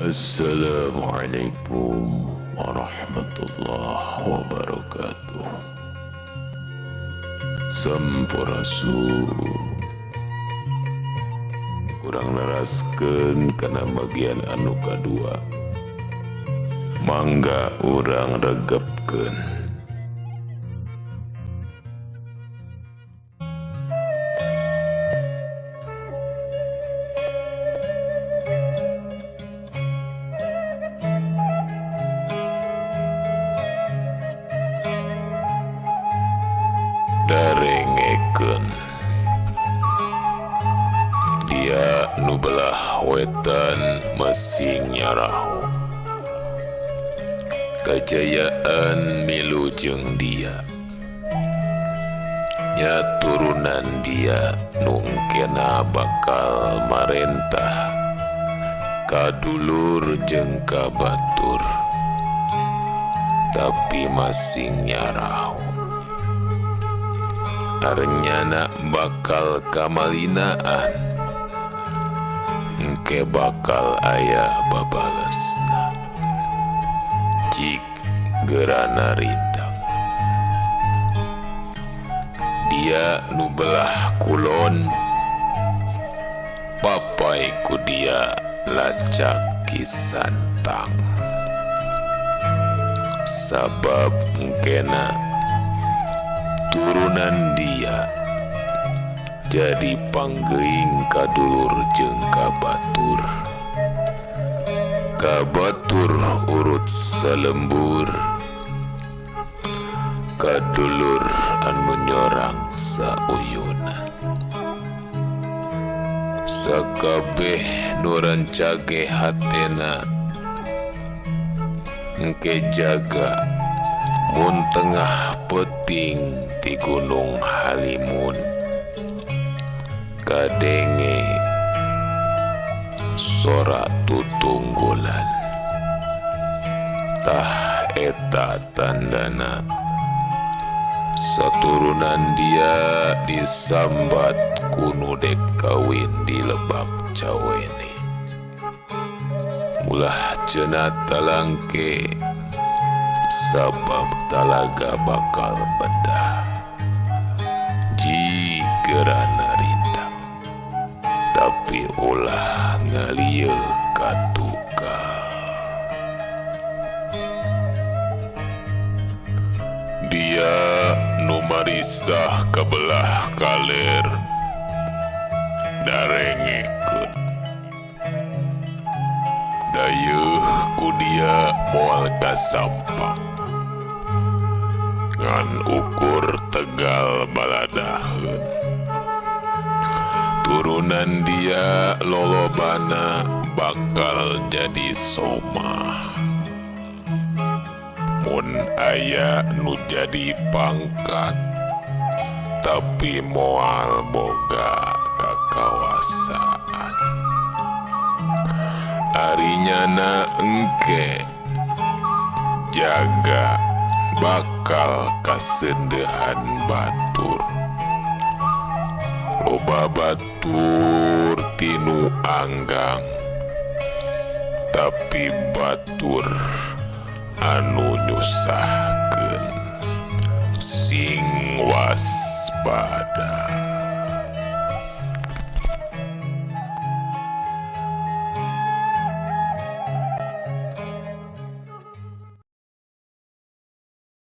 Assalamualaikum warahmatullahi wabarakatuh. Sampurasun. Kurang neraskeun kana bagian anu kadua. Mangga urang regepkeun. Darengekeun dia nu belah wetan masing nyaraho, kajayaan milu jeung dia, nya turunan dia nu engkena bakal marentah kadulur jeung ka batur, tapi masing nyaraho. Arnyana bakal kamalinaan, engke bakal aya babalesna jik gerana rintak. Dia nu belah kulon, papai ku dia lacak kisantang, sabab engkena turunan dia jadi panggeuing kadulur jeung ka batur. Ka batur urut salembur, kadulur anu nyorang sauyunan. Sakabeh nu rancage hatena engke jaga mun tengah peuting ti Gunung Halimun, kadenge sora tutunggulan. Tah eta tandana saturunan dia disambat kunu dek kawin di Lebak Cawene. Ulah cenah talangke sabab talaga bakal bedah jigerana rindak, tapi ulah ngalieu katuka. Dia nu marisah kabelah kaler, darengekeun dayeuh ku dia moal kasampak, ngan ukur tegal baladaheun. Turunan dia lolobana bakal jadi somah, mun aya nu jadi pangkat, tapi moal boga kakawasaan. Arinyana engke jaga bakal kasendehan batur. Loba batur tinu anggang, tapi batur anu nyusahkeun sing waspada.